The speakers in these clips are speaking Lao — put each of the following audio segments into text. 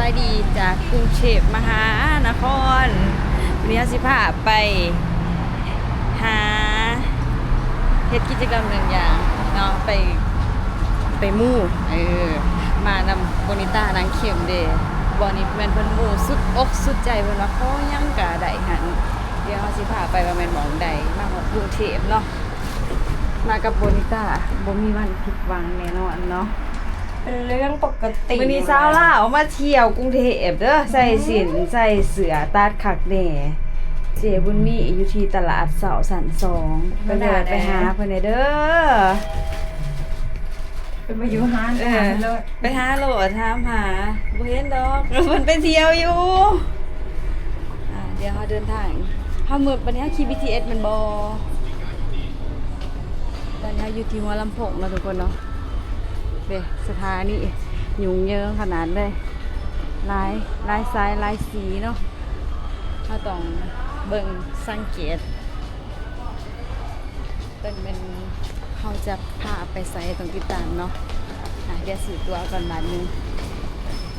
ສະບາຍດີຈາກກຸງເທບມະຫານະຄອນ. ມື້ນີ້ເຮົາຊິພາໄປຫາເຮັດກິດຈະກຳໜຶ່ງຢ່າງເນາະ ໄປ ໄປໝູ່ ເອີ ມານຳໂບນິຕ້ານາງເຂັມເດ້. ບ່ອນນີ້ແມ່ນເພິ່ນໝູ່ສຸດອົກສຸດໃຈ ເພິ່ນວ່າຂໍຫຍັງກະໄດ້ຫັ້ນ. ດຽວເຮົາຊິພາໄປວ່າແມ່ນໝ່ອງໃດ. ມາຮອດກຸງເທບເນາະ ມາກັບໂບນິຕ້າ ບໍ່ມີວັນຜິດຫວັງແນ່ນອນເນາະ. ເປັນເລື່ອງປົກກະຕິ. ມື້ນີ້ຊາວລາວມາທ່ຽວກຸງເທບເດີ ໃສ່ສິ້ນ ອືມ ໃສ່ເສື້ອ ຕັດຄັກແນ່. ເຈບຸນມີຢູ່ທີ່ຕະຫຼາດເຊົ້າຊັ້ນສອງ ໄປແວ່ໄປຫາເພິ່ນແດ່ເດີ. ເພິ່ນມາຢູ່ຮ້ານ ເອີ ໄປຫາໂລດ ຖາມຫາ ບໍ່ເຫັນດອກ ເພິ່ນໄປທ່ຽວຢູ່. ອ່າ ດຽວເຮົາເດີນທາງ ເຮົາເມືອ ບັດນີ້ເຮົາຂີ່ບີທີເອສແມ່ນບໍ່? ຕອນນີ້ເຮົາຢູ່ທີ່ຫົວລຳໂພງເນາະທຸກຄົນເນາະ. ເດ້ ສະຖານີຫຍຸ້ງເຢິງຂະໜາດເລີຍ ຫຼາຍ ຫຼາຍສາຍຫຼາຍສີເນາະ. ເຮົາຕ້ອງເບິ່ງສັງເກດ ເພິ່ນແມ່ນເຮົາຈະພາໄປໃສຕ້ອງຕິດຕາມເນາະ. ອ່ະ ດຽວຊື້ຕົ໋ວກ່ອນບາດນີ້.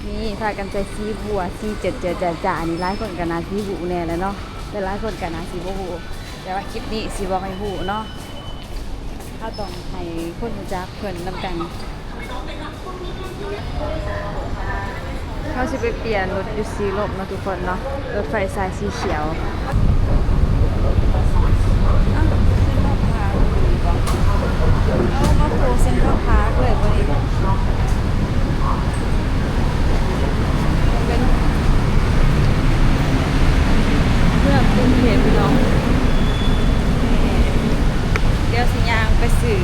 ນີ້ພາກັນໃສ່ສີບົວ ສີເຈີດໆຈ້າໆ ນີ້ຫຼາຍຄົນກໍໜ້າຊິຮູ້ແນ່ແຫຼະເນາະ ແຕ່ຫຼາຍຄົນກໍໜ້າຊິບໍ່ຮູ້ ແຕ່ວ່າຄລິບນີ້ຊິບອກໃຫ້ຮູ້ເນາະ. ເຮົາຕ້ອງໃຫ້ຄົນຮູ້ຈັກເພິ່ນນຳກັນ. ເຮົາຊິໄປປ່ຽນລົດຢູ່ສີລົມເນາະທຸກຄົນເນາະ ລົດໄຟສາຍສີຂຽວ. ອ້າວ ເຊັນທຣາລພາກ ເອົາມາໂພເຊັນທຣາລພາກເລີຍບໍ່ນີ້? ເປັນເມືອງກຸງເທບເນາະ. ດຽວຊິຍ່າງໄປຊື້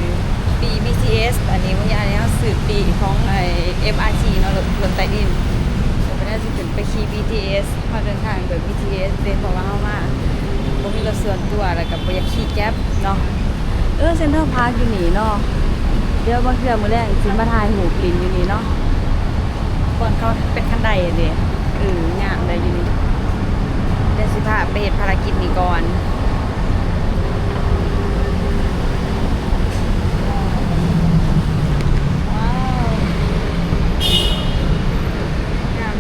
ປີ້ບີທີເອສ ອັນນີ້ມື້ຍາມນີ້ເຮົາຊື້ປີ້ຂອງໄອ້ເອັມອາທີເນາະ ລົດ ລົດໃຕ້ດິນ. ແລ້ວກໍໄດ້ຊິຂຶ້ນໄປຂີ່ບີທີເອສ ເຮົາເດີນທາງໂດຍບີທີເອສເດ້ ເພາະວ່າເຮົາມາບໍ່ມີລົດສ່ວນຕົວ ແລ້ວກໍບໍ່ຢາກຂີ່ແກັບເນາະ. ເອີ ເຊັນທຣາລພາກຢູ່ນີ້ເນາະ. ດຽວບາງເທື່ອມື້ແລງຊິມາຖ່າຍຮູບຫຼິ້ນຢູ່ນີ້ເນາະ ບ່ອນເຂົາເປັນຄັນໄດເດ້. ເອີ ງາມເດ້ຢູ່ນີ້. ດຽວຊິພາໄປເຮັດພາລະກິດນີ້ກ່ອນ. ວ້າວ ງາມ.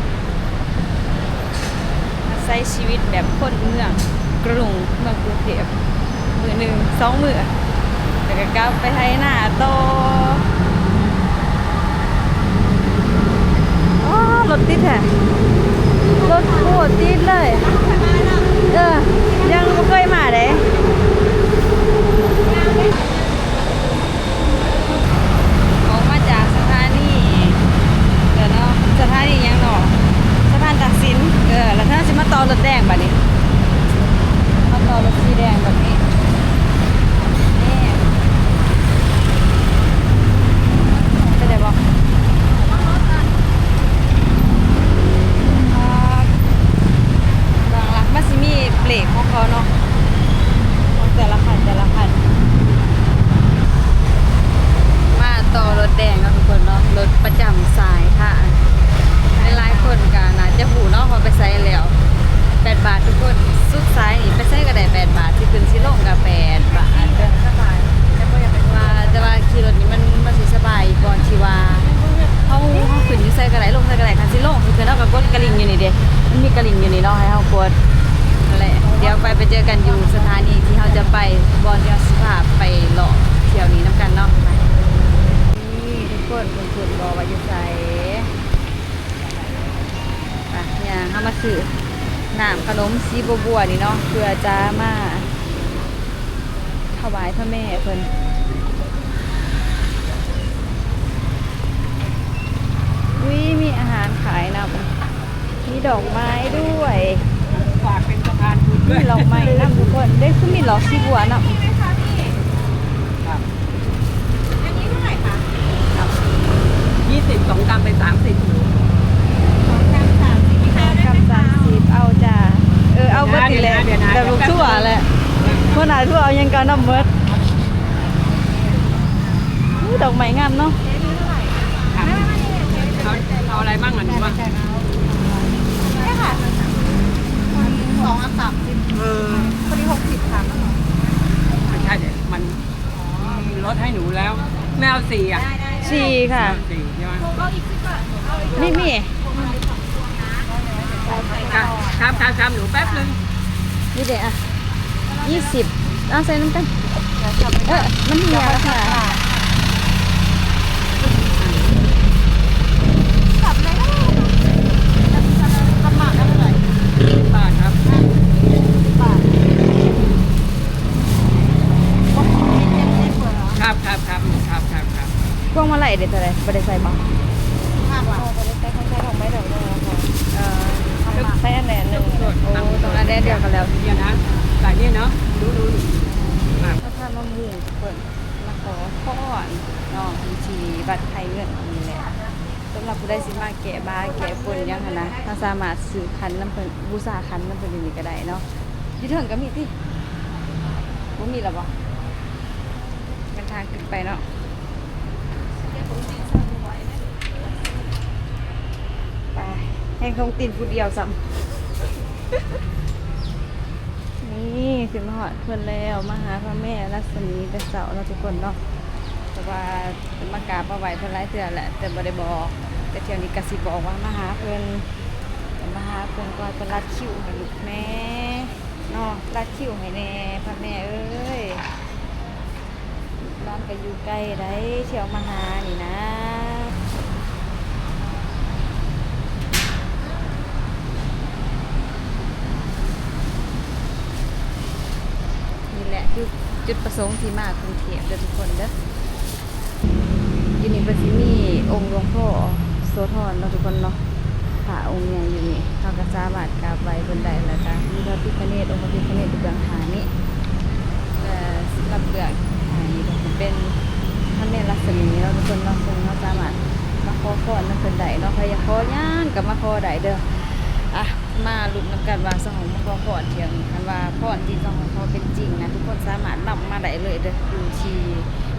ມາໃຊ້ຊີວິດແບບຄົນເມືອງກະລຸງ ເມືອງກຸງເທບ ມື້ໜຶ່ງສອງມື້ ແລ້ວກໍກັບໄປໄຖນາຕໍ່. ອໍ ລົດຕິດແທ້ ລົດໂຄດຕິດເລີຍ. ເອີ ຍັງບໍ່ເຄີຍມາເດ້. ອອກມາຈາກສະຖານີ ເດີເນາະ ສະຖານີຫຍັງເນາະ ສະພານຕາກສິນ. ເອີ ແລ້ວເຮົາຊິມາຕໍ່ລົດແດງບາດນີ້ ມາຕໍ່ລົດສີແດງແບບນີ້. ນີ້ ເປັນໄດ໋ບໍ່? ເບື້ອງຫຼັງມັນຊິມີເບຣກຂອງເຂົາເນາະ ຂອງແຕ່ລະຄັນ ແຕ່ລະຄັນ. ມາຕໍ່ລົດແດງເນາະທຸກຄົນເນາະ ລົດປະຈຳສາຍທາງ. ຫຼາຍໆຄົນກໍໜ້າຈະຮູ້ເນາະວ່າໄປໃສແລ້ວ. ແປດບາດທຸກຄົນ ສຸດສາຍນີ້ໄປໃສກໍໄດ້ແປດບາດ ຊິຂຶ້ນຊິລົງກໍແປດບາດ. ສະບາຍ ແຕ່ບໍ່ຢາກໄປ ວ່າ ແຕ່ວ່າຂີ່ລົດນີ້ມັນ ມັນຊິສະບາຍ ບ່ອນທີ່ວ່າເຮົາ ເຮົາຂຶ້ນຢູ່ໃສກໍໄດ້ ລົງໃສກໍໄດ້. ຄັນຊິລົງຊິຂຶ້ນ ເຮົາກໍກົດກະລິ່ງຢູ່ນີ້ເດ້ ມັນມີກະລິ່ງຢູ່ນີ້ເນາະ ໃຫ້ເຮົາກົດ. ນັ້ນແຫຼະ ດຽວໄປ ໄປເຈີກັນຢູ່ສະຖານີທີ່ເຮົາຈະໄປ ບ່ອນທີ່ເຮົາຊິພາໄປເລາະທ່ຽວນີ້ນຳກັນເນາະ. ນີ້ທຸກຄົນ ເພິ່ນ ເພິ່ນບອກວ່າຢູ່ໃສ. ໄປ ຍ່າງເຮົາມາຊື້ນ້ຳຂະໜົມສີບົວໆນີ້ເນາະ ເພື່ອຈະມາ ຖວາຍພະແມ່ເພິ່ນ. ອຸ້ຍ ມີອາຫານຂາຍນຳ ມີດອກໄມ້ດ້ວຍ ຝາກເປັນສະພານບຸນ ມີດອກໄມ້ນຳທຸກຄົນ. ເດ້ ຄືມີດອກສີບົວນຳ. ອັນນີ້ເທົ່າໃດຄະ? ຍີ່ສິບ ສອງກຳເປັນສາມສິບ. ສອງກຳສາມສິບ ເອົາໄດ້ໄໝຄະ? ສອງກຳສາມສິບ ເອົາຈ້າ. ເອີ ເອົາເບິດນີ້ແຫຼະ ດຽວນະ ແບບລູກທົວແຫຼະ ຫົວໜ້າທົວເອົາຫຍັງກໍເອົານຳເບິດ. ອຸ້ຍ ດອກໄມ້ງາມເນາະ. ເອົາ ເອົາອະໄລໝັ້ງ ອັນນີ້ມາ? ນີ້ຄ່ະ ສອງອັນສາມສິບ. ເອີ ພໍດີຫົກສິບ ສາມອັນເນາະ. ໄມ່ໃຊ່ເດ ມັນ ອືມ ລົດໃຫ້ໜູແລ້ວ. ແມ່ເອົາສີ່ອະ? ສີ່ຄ່ະ. ສີ່ໃຊ່ໄໝ? ມີ ມີ. ເອົາອີກ ເອົາອີກ ມີ ມີ. ເອົາອີກ ເອົາອີກ. ຂ້າມ ຂ້າມ ຂ້າມ ໜູ ແປັບໜຶ່ງ. ນີ້ເດ້ ອ່ະ ຊາວ ເອົາໃສ່ນຳກັນ. ເອີ ມັນເຫື່ອແລ້ວຄ່ະ. ພວງມາໄລເດ້ເທົ່າໃດ? ບໍ່ໄດ້ໃສ່ບໍ່? ບໍ່ໄດ້ໃສ່ ເຂົາໃສ່ດອກໄມ້ດອກໜຶ່ງ. ເອີ ໃສ່ອັນໃດອັນໜຶ່ງ. ໂອ້ ຕ້ອງອັນໃດດຽວກັນແລ້ວ. ດຽວນະ ໃສ່ນີ້ເນາະ. ດູໆ ມາ ມາໝູ່ເພິ່ນ ມາຂໍພອນເນາະ ຢູ່ທີ່ວັດໄຜ່ເງິນນີ້ແຫຼະ. ສຳລັບຜູ້ໃດຊິມາແກ້ບາແກ້ປົນຫຍັງຫັ້ນນະ ເຮົາສາມາດຊື້ຂັນນຳເພິ່ນ ບູຊາຂັນນຳເພິ່ນຢູ່ນີ້ກໍໄດ້ເນາະ. ຢູ່ເທິງກໍມີຕິ? ບໍ່ມີແລ້ວບໍ່? ເປັນທາງຂຶ້ນໄປເນາະ. ໄປ ແຮ່ງຖົງຕີນຜູ້ດຽວຊ້ຳ. ນີ້ ຂຶ້ນມາຮອດເພິ່ນແລ້ວ ມາຫາພະແມ່ລັດສະໝີແຕ່ເຊົ້າເນາະທຸກຄົນເນາະ. ເພາະວ່າມາກາບມາໄຫວ້ເພິ່ນຫຼາຍເທື່ອແຫຼະ ແຕ່ບໍ່ໄດ້ບອກ. ແຕ່ທ່ຽວນີ້ກະຊິບອກວ່າມາຫາເພິ່ນ ມາຫາເພິ່ນກ່ອນ. ເພິ່ນລັດຄິວໃຫ້ລູກແດ່ເນາະ ລັດຄິວໃຫ້ແດ່ພະແມ່ເອີຍ. ບ້ານກໍຢູ່ໃກ້ໃດ໋ ທ່ຽວມາຫານີ້ນະ. ນີ້ແຫຼະຄືຈຸດປະສົງທີ່ມາກຸງເທບເດີທຸກຄົນເດີ. ຢູ່ນີ້ເພິ່ນຊິມີອົງຫຼວງພໍ່ໂສທອນເນາະທຸກຄົນເນາະ. ພະອົງໃຫຍ່ຢູ່ນີ້ ເຮົາກໍສາມາດກາບໄຫວ້ເພິ່ນໄດ້ ແລ້ວກໍມີພະພິຄະເນດ ອົງພະພິຄະເນດຢູ່ເບື້ອງຂ້າງນີ້. ແລະ ສຳລັບເບື້ອງຂ້າງນີ້ກໍຊິເປັນພະແມ່ລັດສະໝີເນາະທຸກຄົນເນາະ ເຊິ່ງເຮົາສາມາດມາຂໍພອນນຳເພິ່ນໄດ້ເນາະ. ໃຜຢາກຂໍຫຍັງກໍມາຂໍໄດ້ເດີ. ອ່ະ ມາລຸ້ນນຳກັນວ່າສາວຫອມມາຂໍພອນທ່ຽວນີ້ ຄັນວ່າພອນທີ່ສາວຫອມຂໍເປັນຈິງນະ ທຸກຄົນສາມາດນຳມາໄດ້ເລີຍເດີ ຢູ່ທີ່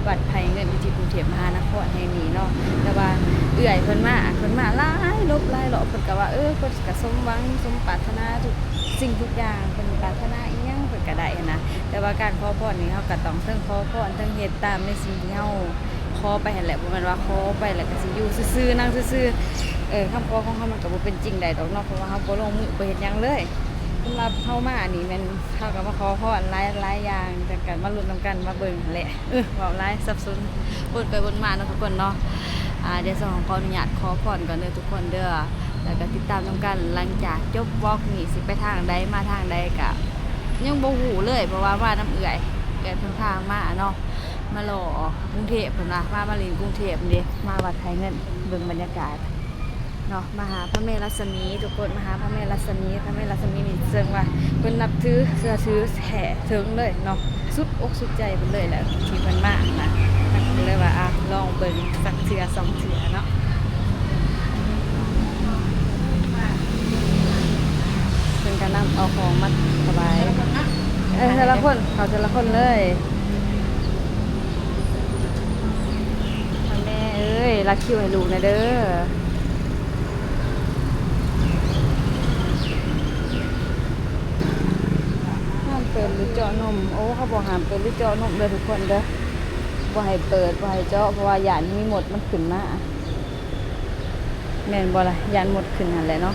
ວັດໄຜ່ເງິນ ຢູ່ທີ່ກຸງເທບມະຫານະຄອນແຫ່ງນີ້ເນາະ. ແຕ່ວ່າເອື້ອຍເພິ່ນມາ ເພິ່ນມາຫຼາຍລົບຫຼາຍລອບ ເພິ່ນກໍວ່າ ເອີ ເພິ່ນກໍສົມຫວັງສົມປາດຖະໜາທຸກສິ່ງທຸກຢ່າງ ເພິ່ນປາດຖະໜາອີ່ຫຍັງເພິ່ນກໍໄດ້ຫັ້ນນະ. ແຕ່ວ່າການຂໍພອນນີ້ ເຮົາກໍຕ້ອງເທິງຂໍພອນ ເທິງເຮັດຕາມໃນສິ່ງທີ່ເຮົາຂໍໄປຫັ້ນແຫຼະ ບໍ່ແມ່ນວ່າຂໍໄປແລ້ວກໍຊິຢູ່ຊື່ໆ ນັ່ງຊື່ໆ. ເອີ ຄຳຂໍຂອງເຮົາມັນກໍບໍ່ເປັນຈິງໄດ້ດອກເນາະ ເພາະວ່າເຮົາບໍ່ລົງມືບໍ່ເຮັດຫຍັງເລີຍ. ສຳລັບເຮົາມານີ້ແມ່ນ ເຮົາກໍມາຂໍພອນຫຼາຍ ຫຼາຍຢ່າງ ແຕ່ກໍມາລຸ້ນນຳກັນ ມາເບິ່ງຫັ້ນແຫຼະ. ເອີ ເວົ້າຫຼາຍສັບສົນ ວົນໄປວົນມາເນາະທຸກຄົນເນາະ. ອ່າ ດຽວສາວຫອມຂໍອະນຸຍາດຂໍພອນກ່ອນເດີທຸກຄົນເດີ ແລ້ວກໍຕິດຕາມນຳກັນ. ຫຼັງຈາກຈົບວລັອກນີ້ຊິໄປທາງໃດ ມາທາງໃດ ກໍຍັງບໍ່ຮູ້ເລີຍ ເພາະວ່າມານຳເອື້ອຍ ເອື້ອຍເພິ່ນພາມາເນາະ ມາຫຼໍ່ກຸງເທບ ເພິ່ນວ່າ ມາ ມາຫຼິ້ນກຸງເທບເດ້ ມາວັດໄຜ່ເງິນ ເບິ່ງບັນຍາກາດ ເນາະ. ມາຫາພະແມ່ລັດສະໝີທຸກຄົນ ມາຫາພະແມ່ລັດສະໝີ. ພະແມ່ລັດສະໝີນີ້ເຊິ່ງວ່າເພິ່ນນັບຖື ເຊື່ອຖືແທ້ເຖິງເລີຍເນາະ ສຸດອົກສຸດໃຈເພິ່ນເລີຍແຫຼະທີ່ເພິ່ນມານະ. ກໍເລີຍວ່າ ອ່ະ ລອງເບິ່ງສັກເທື່ອສອງເທື່ອເນາະ. ເພິ່ນກໍນຳເອົາຂອງມາຖວາຍ ເອີ ແຕ່ລະຄົນ ເຂົ້າແຕ່ລະຄົນເລີຍ. ແມ່ເອີຍ ລັດຄິວໃຫ້ລູກແດ່ເດີ. ຫ້າມເປີດຫຼືເຈາະນົມ. ໂອ້ ເຂົາບໍ່ຫ້າມເປີດຫຼືເຈາະນົມເດີທຸກຄົນເດີ. ບໍ່ໃຫ້ເປີດ ບໍ່ໃຫ້ເຈາະ ເພາະວ່າຢ້ານມີມົດມັນຂຶ້ນມາ. ແມ່ນບໍ່ລະ? ຢ້ານມົດຂຶ້ນຫັ້ນແຫຼະເນາະ.